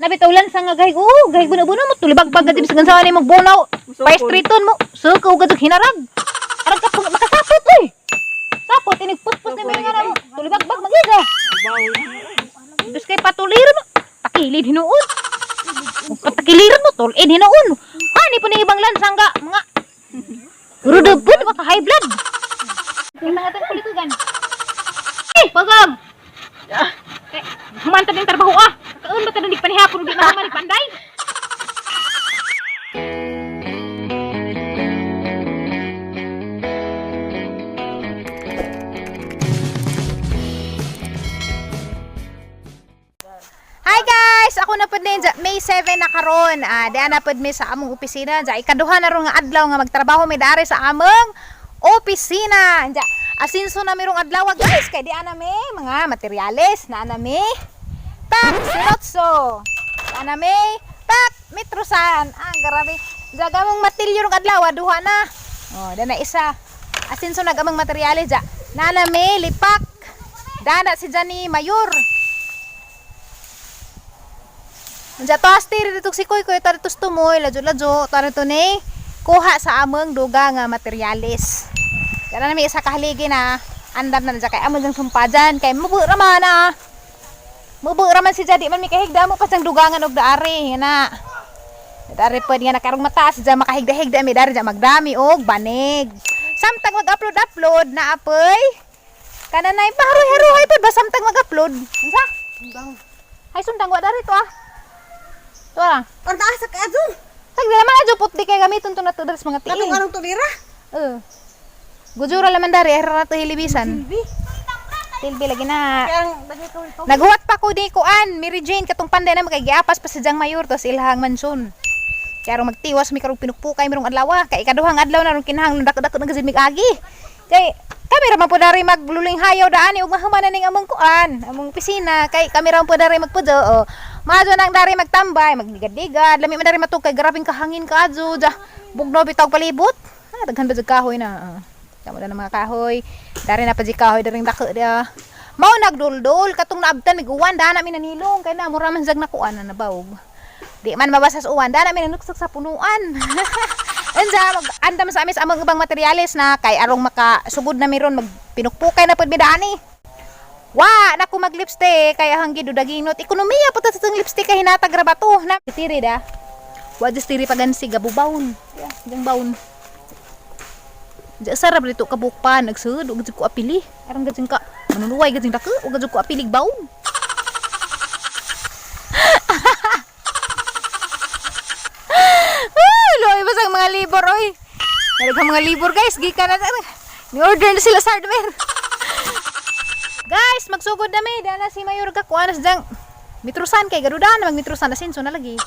Nabi tawlan sa nga gahig. Oo, gahig buno-buno mo tulibagbag ka bisag unsa ni mo bunaw. Pa streeton mo. Suko gud hinarag. Arag ka makasapot oy. Sapot inig putput ni may nga mo. Tulibagbag magiga. Dus kay patuliran mo. Takilid hinuon. Ug patakiliran mo tulid hinuon. Ani po ni ibang lansang ga mga Rudupod maka high blood. Mga tang kulitugan. Eh, pagam. Eh, humanta din trabaho ah. Kaon ba tanan panihapon di man man panday? Hi guys! Ako na pud din May 7 na karon. Ah, diyan na pud mi sa among opisina. Ja ikaduha na ron nga adlaw nga magtrabaho mi dari sa among opisina. Ja asinso na mirong adlaw guys kay diyan na mi mga materyales na na mi pak sinotso. Diyan na mi pak mitrosan. Ah, grabe. Ja gamong matilyo rong adlaw duha na. Oh, dana isa. Asinso na gamong materyales ja. Na na mi lipak. Dana si Jani Mayor. Unsa to astir dito si Koy Koy tara tos tumoy ladyo ladyo tara to ni kuha sa among duga nga materyales. Kaya na may isa kahaligi na andam na kay among jang sumpajan kay mubo ra man ah. Mubo ra man si jadi man mi kahigda mo pa sang dugangan og daari nga na. Dari pwede nga nakarong mataas dyan makahigda-higda mi dari dyan magdami og banig. Samtang mag-upload upload na apoy. Kananay paharoy-haroy pud ba samtang mag-upload. Unsa? Hay sundang wa dari to ah. To ah. Ang taas sa kaadto. Tag dala man adyo putdi kay gamiton to na to diri sa mga tiil. Katong anong tulira? Eh. Gujura laman dari era na to hilibisan. Silbi. Silbi lagi na. Kaya ang dagay ko ito. Naguwat pa ko di kuan, Mary Jane katong panday na kay giapas pa si Jang Mayor to sa ilahang mansyon. Kaya rong magtiwas mi karong pinukpukay mirong adlaw kay ikaduhang adlaw na rong kinahanglan dako-dako ng gazid mig-agi. Kay kami ra man po dari magluling hayaw daani ug mahuman na ning among kuan, among opisina kay kami ra man po dari magpudo. O maadyo nang dari magtambay, magligad-ligad, lami man dari matug kay grabing kahangin kaadyo ja. Bugnaw bitaw palibot. Ah, daghan ba jud kahoy na. Ah. Kamo na ng mga kahoy. Dari na pa jud kahoy daring dako dia. Mao nagduldol katong naabtan mig uwan dana mi nanilong kay na mura man jag nakuan na nabawog. Di man mabasa sa uwan dana mi nanuksok sa punuan. Unsa mag andam sa amis among ubang materyales na kay arong makasugod na miron magpinukpukay na pud mi daani. Wa na ko mag lipstick kay ahang gidudaginot ekonomiya po ta sa itong lipstick kay hinatag ra ba to na tiri da. Wa just tiri pagansi gabubawon. Yeah, gang bawon. Diya sarap dito kabukpan, nagsud, ug ko apili. Arang gajing ka, manunuway gajing dako, ug gajing ko apilig bawon. Ay, loy ba sa mga libor oy. Nalaghan mga libor guys, gikan na. Ni order na sila sa hardware. Guys, magsugod na mi. Dala si Mayor ka kuan sa dang mitrusan kay garudan magmitrusan na sinso na lagi.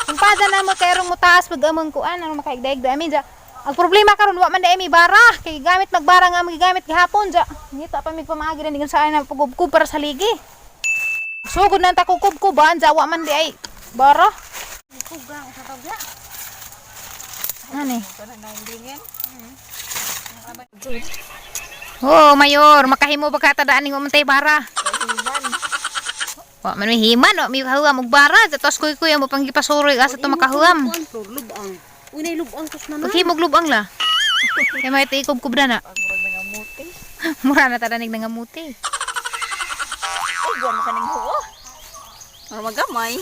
Kumpada na mo kay rong mutaas pag among kuan ano makaigdaig da amin ja. Ang problema karon wa man da mi bara kay gamit magbara nga magigamit gihapon ja. Ngita pa mig pamaagi na ningon sa na pagubkub para sa ligi. Sugod na ta kukub-kuban ja wa man di ay bara. Kugang sa tawag. Ani? Oh, Mayor, makahimo ba ka tadaan ning umantay bara? Wa man may himan, wa may kahuam og bara. Tapos kuy-kuy mo pang gipasuroy asa to makahuam. Lubang. Unay lubang tos na. Paghimog lubang la. Kay may tikub-kub na na. Mura na tadanig nangamuti. Ay, buwan mo kaning huo. Mura magamay.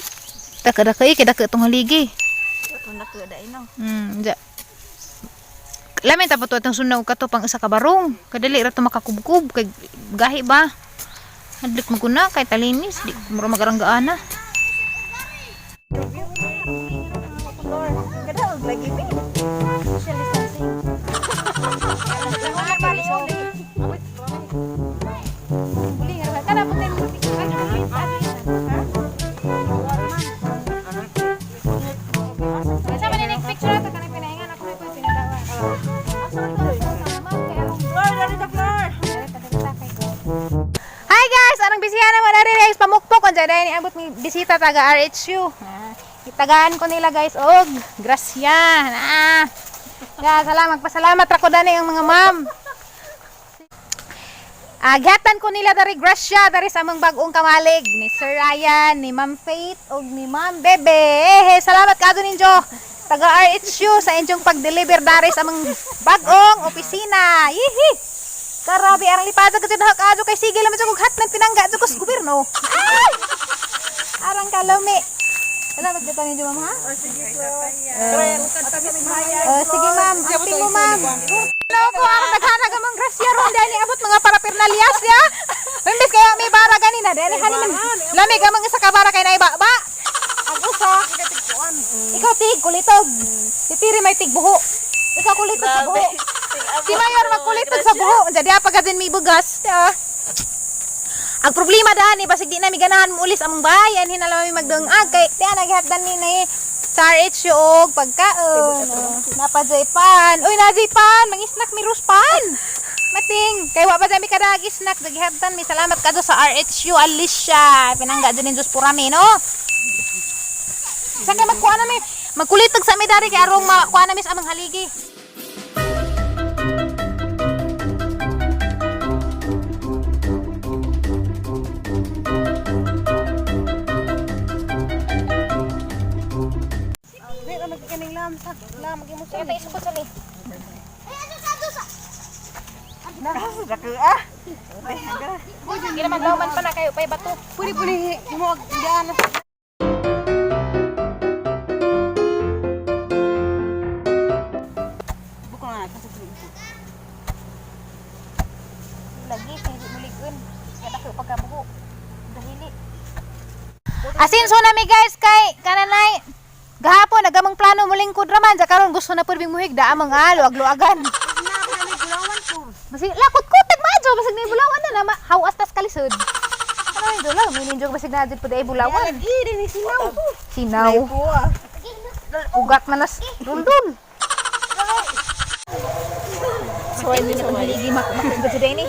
Taka-daka kay daka itong haligi. Katong dako dai no. Ja. Lamin tapos to itong sunaw ka to pang isa ka barong. Kadali ra to makakubkub kay gahi ba. Hadlik maguna kay talinis di mura magaranggaan na. Kada og lagi mi. Social distancing. Floor, dari ta floor. Hi guys! Anong bisihan naman na rin guys? Pamukpok. Ang dyan ni abot mi bisita taga RHU. Ah, itagaan ko nila guys. Og, grasya. Ah. Ya, salamat. Pasalamat ra ko dani ang mga ma'am. Gihatag ko nila dari grasya dari sa among bag-ong kamalig ni Sir Ryan, ni Ma'am Faith ug ni Ma'am Bebe. Eh, salamat kaado ninyo taga RHU sa inyong pag-deliver dari sa among bag-ong opisina. Yihi! Karabi arang lipada ka dyan kaado kay sige lang jud kog hatlan pinangga jud ko sa gobyerno. Ay! Arang kalami. Salamat jud ninyo, ma'am, ha? Oh, sige, ma'am, amping mo, ma'am. Loko, arang daghanag among grasya ron dani abot mga parapernalias ya. Imbes kaya may bara ganina dani hani man. Lamig among isa ka bara kay naiba ba. Ang usa. Ikaw tig kulitog. Si Tiri may tig buho. Ikaw kulitog sa buho. Si Mayor magkulitog sa buho. Unsa diha pa din may bugas. Ya. Ang problema dani basig di na mi ganahan muulis among bayan hinala mi magdungag kay di ana gihatdan ni na sa RH og pagkaon. Oh, Napajay pan. Uy, najay pan, mangisnak mi ruspan. Mating, kay wa pa dami kadag snack gihatdan mi. Salamat kadto sa RHU Alicia. Pinangga dyan nin Diyos purami, no? Saka magkuha na mi, magkulitog sa mi dari kay arong makuha na mi sa among haligi. Sige, tayo isukod sa ni. Hindi naman lauman pa na kayo, pay bato. Pwede pwede mo gaan. Buko na kasi buko. Lagi, hindi muligon. Kaya dako pagkabuho. Dahili. Asinso na mi guys kay kananay. Gahapon nagamang plano mulingkod raman sa karon gusto na pud ming muhigda amang luag-luagan. Basig lakot ko tag madyo basig na bulawan na na hawas tas kalisod. Ano yung dulaw? May ninjo basig na jud pud ay bulawan. Di ni sinaw. Sinaw. Ugat man nas dundun. Saway ni na haligi mak mak jud ini.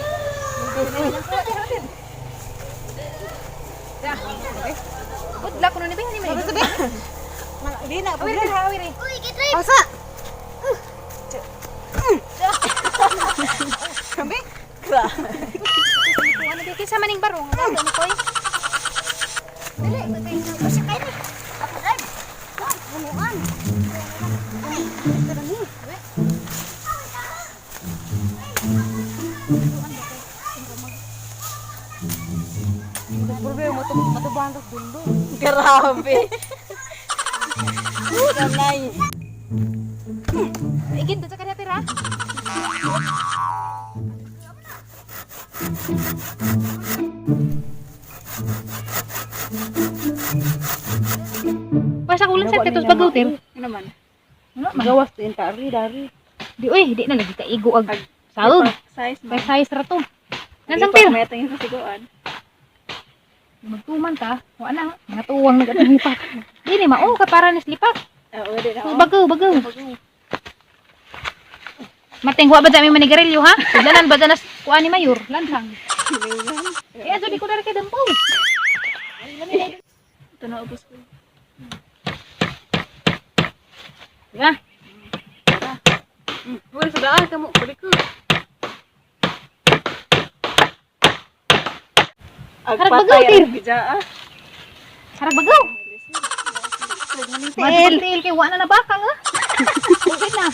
Good luck kuno ni Bing ni man. Di na Awir ka awir. Asa? Kami? Ano bi kinsa maning barong gato ni Koy? Dili, kay kasi kay ni. Ako drive. Bunuan. Problema mo matubahan tas dundo. Grabe. Kanay. Igin do sa kanya tira. Basta kulang sa tetos bagaw tir. Ano man? Ano man? Gawas din tari dari. Di uy, di na lagi kaigo ag saog. Size May size ra to. Nansang tir? May tingin sa siguan. Magtuman ka, wa na, mga tuwang nag lipak. Di ni mao ka para ni slipak. Oo, di na. Bagaw, bagaw. Mating wa ba dami manigarilyo ha? Sudlanan ba danas kuan ni Mayor? Lansang. Eh ato di ko dari kay dampo. Ito na ubos ko. Diba? Wala sa daan kamo, balik ko. Harag bagaw, Tir. Gija ah. Harag bagaw. Tiil. Tiil kay wa na nabakang ah. Okay na.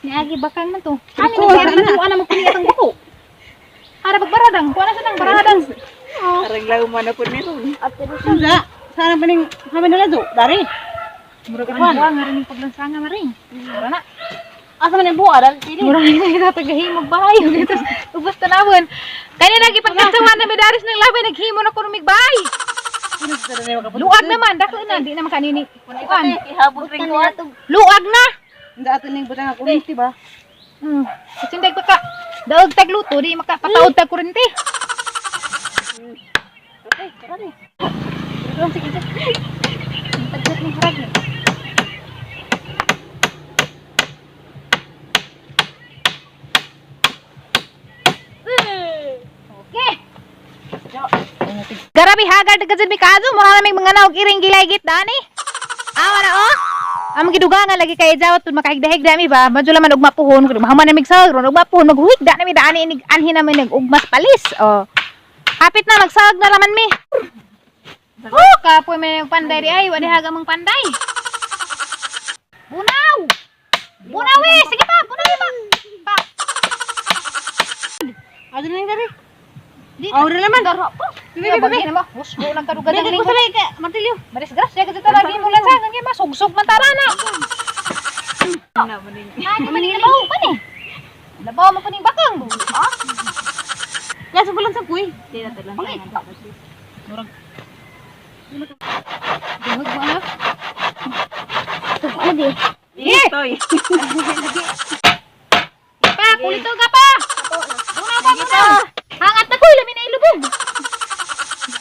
Niagi bakang man to. Ani ni kaya man wa na magpuni atong buko. Harag bagbaradang, kuha na sa nang baradang. Harag lauman na po nito. Wala. Sana pa ning kami na do, dari. Murag ang buwa nga rin yung paglansanga maring. Tara na. Asa man ang buwa dal sili. Murag na kita tagahimog bahay. Dito ubos tanawon. Kani lagi pagkatsawan na medaris ng labay naghimo na ko rumig bahay. Luag naman, dako na di naman kanini. Kuan. Ihabog rin ko ato. Luag na. Hindi ato ning butang ako kurinti ba? Kasi pa ka daog tag luto di makapataod tag kurente. Okay, tara ni. Sige, sige. Tagkat ni harag ni. Okay. Garabi hagar ka dyan mi kaso, mura na may mga naog iring gilay git dani. Awa na oh. Ang gidugangan lagi kay jawat tun makahigda-higda mi ba, madyo laman ugma puhon, kung mahuman na migsag, ron ugma puhon maghuhigda na mi daan inig anhin na mi nag-ugmas palis. Oh. Hapit na magsag na raman mi. Oh, kapoy may panday di ay, wala haga mong panday. Bunaw! Bunaw eh! Sige pa, bunaw pa! Pa! Ano na yung dari? Di, Aura naman. Dara pa. Bibi, bibi, bibi. Mo. Husgo lang kadugan Dili ng ko lingkod. sa lay ka, martilyo. Maris grasya kasi talaga mo lang sa kay masugsog man tara na. Ano man ni labaw pa ni? Labaw man pa ning bakang. Ah, Lasa pa lang sa kuy. pangit. Murag. Duhog mo ano? Ano di? Eh! Toy. Pa, kulito ka pa. Bunaw pa, bunaw. Hangat na ko, lami na ilubog.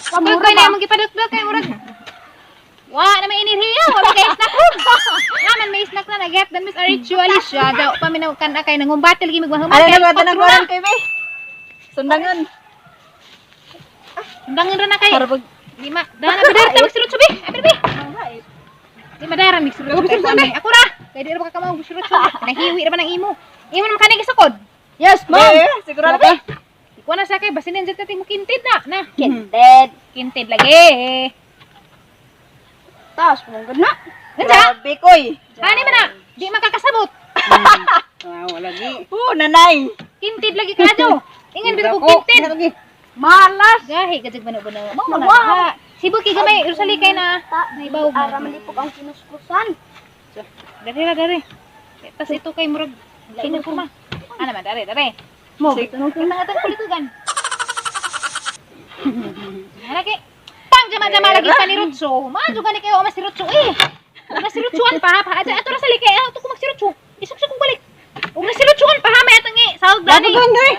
Kuy, kuy na imong gipadukduk kay murag. Wa na may enerhiya, wa may kay snack room. Nga man may snack na nagyat dan Miss Arichu Alicia daw pa minaw kan kay nangumbattle gi magmahuman. Ano na ba tanang kuan kay be? Sundangan. Undangan ra na kay. Para pag Di ma, dana ba dara magsurot subi. Abi bi. Di ma dara magsurot subi. Ako ra. Kay di ra ba ka kamao magsurot subi. Nahiwi ra ba ng imo. Imo naman kanay gisukod. Yes, ma'am. Eh, sigurado ba? Ikuha na sa kay basin jud mo kinted na. Na. Kinted. Kinted lagi. Taas, mong na. Unsa? Grabe koy. Ani man na. Di man kakasabot. Ah, wala gi. Oh, nanay. Kinted lagi kadyo. Ingan bitaw ko kinted. Malas. Gahi ka jud bano-bano. Mao na. Ha. Sibuk kay gamay Rosalie kay na. Naibawog na. Ara malipok ang kinuskusan. Dali ra dali. Tas ito kay murag lain ang kurma. Ana man dali dali. Mo, Tanong atang kulitugan. Ana kay pang jama-jama lagi pa ni Rutso. Maadyo gani kayo mas si Rutso eh. Ug nasirutsuan pa ha. Pa ato ra sa likay ato ko magsirutso. Isok ko balik. Ug nasirutsuan pa ha may atang eh. Sawag dani.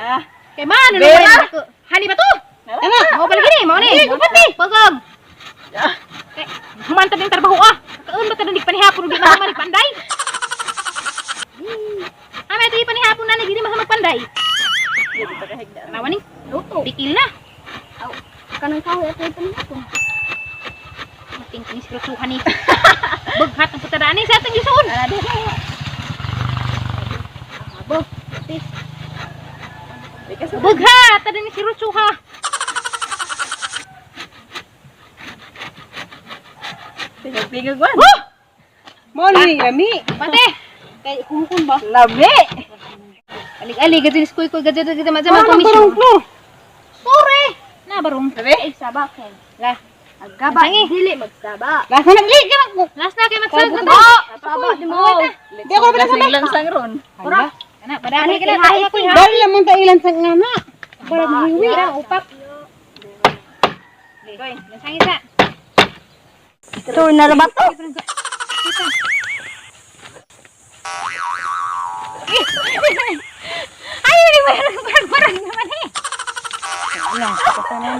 Ah. Kay man ano Vera? man ako. Hani ba to? Ana. Mao balik ni, mao ni. Gupati. Pagong. Kay humanta din trabaho ah. Kaon ba tanan panihapon di mahamag panday? Ame ito panihapon na dili mahamag panday. Tanawa ni. Luto. Bikil na. Aw, kanang kahoy ato ito na. Mating ni sirutsuhan ni. Baghat ang putadaan ni sa atong lisuon. Abo, tis. Baghat ta ni sirutsuha. Tingog-tingog man. Mo ni lami. Pate. Kay kumukon ba? Lami. Alig-alig gadto ni skuy ko gadto gadto Ano jama barong komisyon. floor? Sore. Na barong. Sabi? Ay, saba kay. La. Agaba, Tangi. dili magsaba. Lasa na li kana ko. Last na kay magsag na Kabuto. to. Saba di mo. Di ako pala sabi. Lansang ron. Ora. Ana, padami ka na tayo ko ha. Dali lamang ta ilan sang ngana. Para mahiwi. Wira, upak. Koy, lasang isa. Ito na ba to? Ay, hindi mo yan parang naman eh.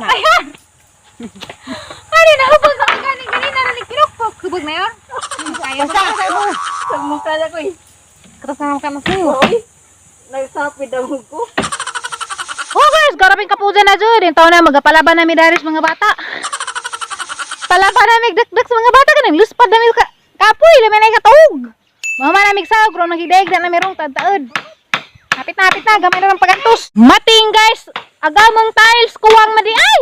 Ayun. Ay, nahubog ako ganing ganina na nagpinukpok. Hubog na yun? Ayaw Basta ka sa mo. Sa mukha na ko eh. Kasama ka na sa'yo. Oy. Nagsapid ang ko. Oh guys, garapin kapujan na jud. Yung taon na magapalaban na mi daris mga bata. Palaban na mig dakdak sa mga bata kanang luspad na mi ka kapoy lami na katuog. Mama na mig saog ron naghidaig na merong tadtaod. Hapit na hapit na gamay na ng pagantos. Mating guys, agamang tiles kuwang na di ay.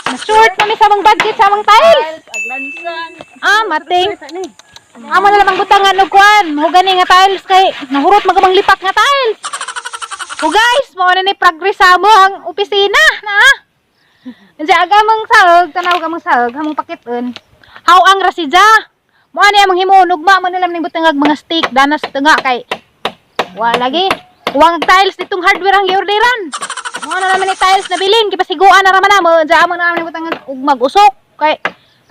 Na short na mi sa among budget sa among tiles. Aglansan. Ah, mating. Amo na lamang butangan og kuan. Mao gani nga tiles kay nahurot magamang lipak nga tiles. O guys, mao na ni progress sa amo ang opisina na. Unsa agamang saog, tanaw gamang saog, hamong pakiton. How ang rasidya? Mo ani among himuon ugma mo na lang ning butangag mga steak danas tunga kay wa lagi. Kuwang ang tiles ditong hardware ang giorderan. Mo na naman ni tiles na bilin gipasiguan na raman namo. Unsa amo na naman butangag ug mag-usok kay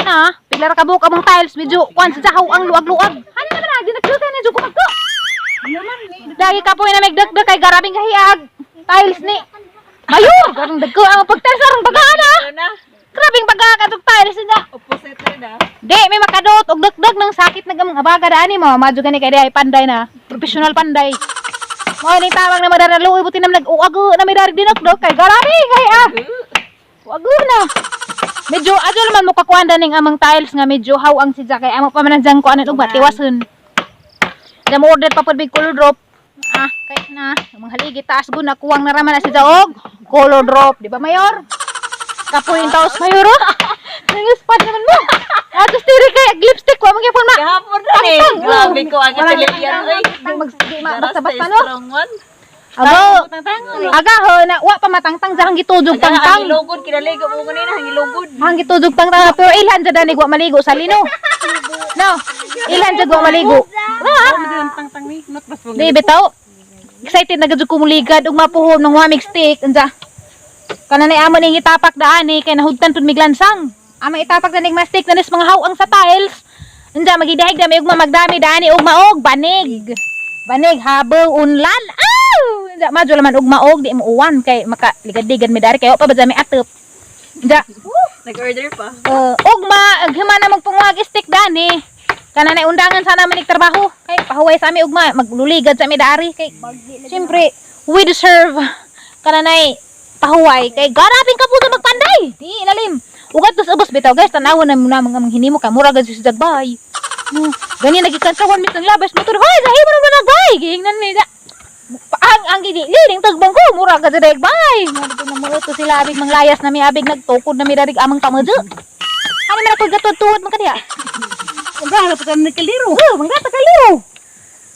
na pila ra ka buok among tiles medyo kuan sa how ang luag-luag. Hani naman na dinaglutan na jud ko magko. Dagi ka po na migdagdag kay garabing kahiag. Tiles ni. Mayo, garang dagko ang pagtiles arang bagaan ah. Ano na? Grabing baga katong tiles na. Opposite na. Di may makadot og dagdag ng sakit nag among abaga dani mo. Madyo gani kay di ay panday na. Professional panday. Mo ni tawag na madaralo buti na nag-uago na may dari dinakdok kay garabi kay ah. Uago na. Medyo adyo naman mo kakuan ning amang tiles nga medyo haw ang sidya kay amo pa man ang diyang kuanan ug tiwason. Da mo order pa pud big color drop. Ah, kay na ang mga haligi taas gud na kuwang na raman na sidya og color drop, di ba, Mayor? Kapoy in taos, Mayor, oh. Nang-spot naman mo. Atos tiri kay lipstick wa man gyapon ma. Gahapon na eh. Tangtang, oh. Grabe ko ang katiliyan oy. Tang mag di ma basta-basta no. Strong one. Ago. Aga ho na wa pa matangtang sa hanggi tudog tangtang. Hangilugod kinaligo mo kanina hangilugod. Hanggi tudog tangtang pero ilhan jud ani wa maligo sa lino. No. Ilhan jud wa maligo. Ah. Tangtang ni not bas Di bitaw. Excited na gud ko muligad ug mapuhon ng wamig stick unsa. Kana nay amo ning itapak daan eh kay nahudtan pud miglansang. Amo itapak na ning mastic na nis mga hawang sa tiles. Unsa magidahig dami ugma magdami daan ug maog banig. Banig habaw unlan. Aw! Unsa madyo laman ug maog di mo uwan kay maka ligad-ligad mi dari kay wa pa ba mi atop. Unsa Nag-order pa. Ugma aghima na magpanguhag stick dani. Kana na undangan sana man trabaho kay pahuway sa ami ugma magluligad sa ami dari kay siyempre we deserve kana nay pahuway kay garapin ka puto magpanday di ilalim ugat tos ubos bitaw, guys, tanawon na muna mga hinimo ka mura gad si Jagbay no gani nagikansawan mit ang labas motor hoy gahi mo naman nagbay giingnan mi da ang gidi lining tagbang ko mura ka sa dagbay mura na mo to sila abig manglayas na mi abig nagtukod na mi darig amang pamadyo ano man ako gatud-tuod man kadiha. Ang pa kami nagkaliro. Oh, manggata kaliro.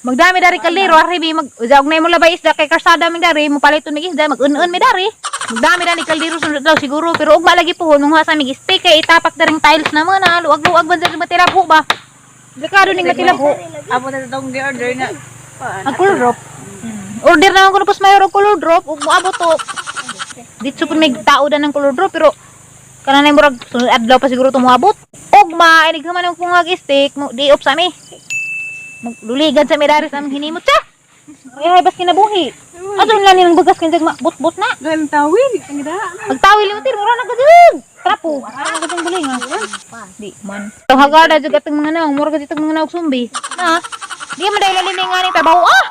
Magdami dari kaliro ari mi mag usaog na imo labay isda kay karsada mi dari mo palito mig isda mag-un-un mi dari. Magdami dari kaldero sunod daw siguro pero ugma lagi po nung sa mig steak kay itapak daring tiles na mo na luag-luag man sa matilabo ba. Delikado ning matilabo. Amo na itong gi-order nga. Ang color drop. Order naman ko na pos mayor og color drop ug moabot to. Dito pud may tao dan ng color drop pero kanang murag sunod adlaw pa siguro to moabot. Ugma inig man ang pungag steak mo di op sa mi. Magluligad sa mi dari sa aming hinimot siya. Ay, bas kinabuhi. Ato lang nilang bagas kay but-but na. Galing tawil. Ang gida. Magtawil mo tir mura na gud. Trapo. Ara na gud buling ha. Di man. So hagada jud atong mga naong mura gud itong mga naog sumbi. Na. Di man dahil lalim nga ning trabaho ah.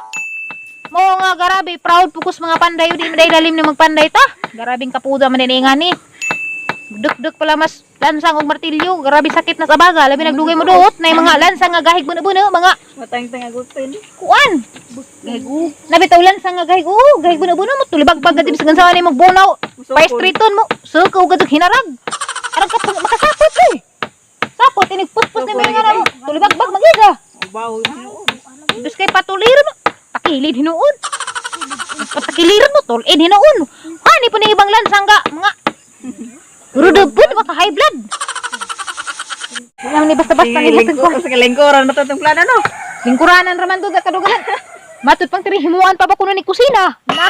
Mo nga garabe proud pukos mga panday di man dahil lalim ni magpanday ta. Garabing kapuda man din nga ni. Duk-duk pala mas lansang og martilyo, grabe sakit na sa baga, labi nagdugay mo duot na yung mga lansang nga gahig buno-buno, mga Matangtang agutin. kuan. Gago. Nabitaw lansang nga gahig, oh, gahig buno-buno mo tulibagbag gad bisan sa ni magbunaw. Musukol. Pa-streeton mo, suko gad hinarag. Arang ka makasapot eh. Sapot inig putput ni mga nga mo, tulibagbag magiga. Bawo. Dus kay patuliran mo, takilid hinuon. Patakiliran mo, tulid hinuon. Hani po ni ibang lansang ga, mga Rudog po, maka high blood. Wala ni basta-basta ni basta ko. Sa lingkuran na itong plano no. Lingkuranan raman doon kadugahan. Matud pang tiri himuan pa ba kuno ni kusina? Na.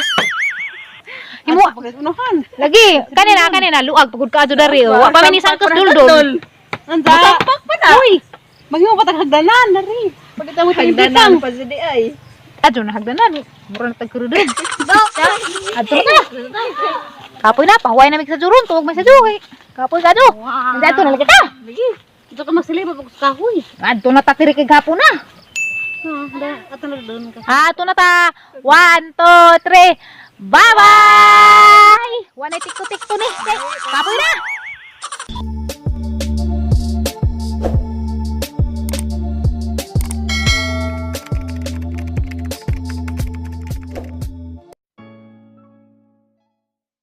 Himuan. Pagkasunuhan. Lagi, kanina kanina luag pagud ka dari. Oh. Wa pa man ni sangkos duldul. Anza. Matampak pa na. Uy. Maghimo pa tag hagdanan na rin. Pagkita mo tayong bitang. Pa si ay. Adto na hagdanan. Mura na tagkurudod. Adto na. Kapoy na, pahuway na mig sa juron, tuwag may sa juhi. Kapoy ka do. Adto na lagi ta. Ito ka magsilip pag sa kahoy. Adto na ta tiri kay gapon na. Ha, ato na doon ka. Ato na ta. 1, 2, 3. Bye-bye! One ay tikto-tikto ni. Kapoy na.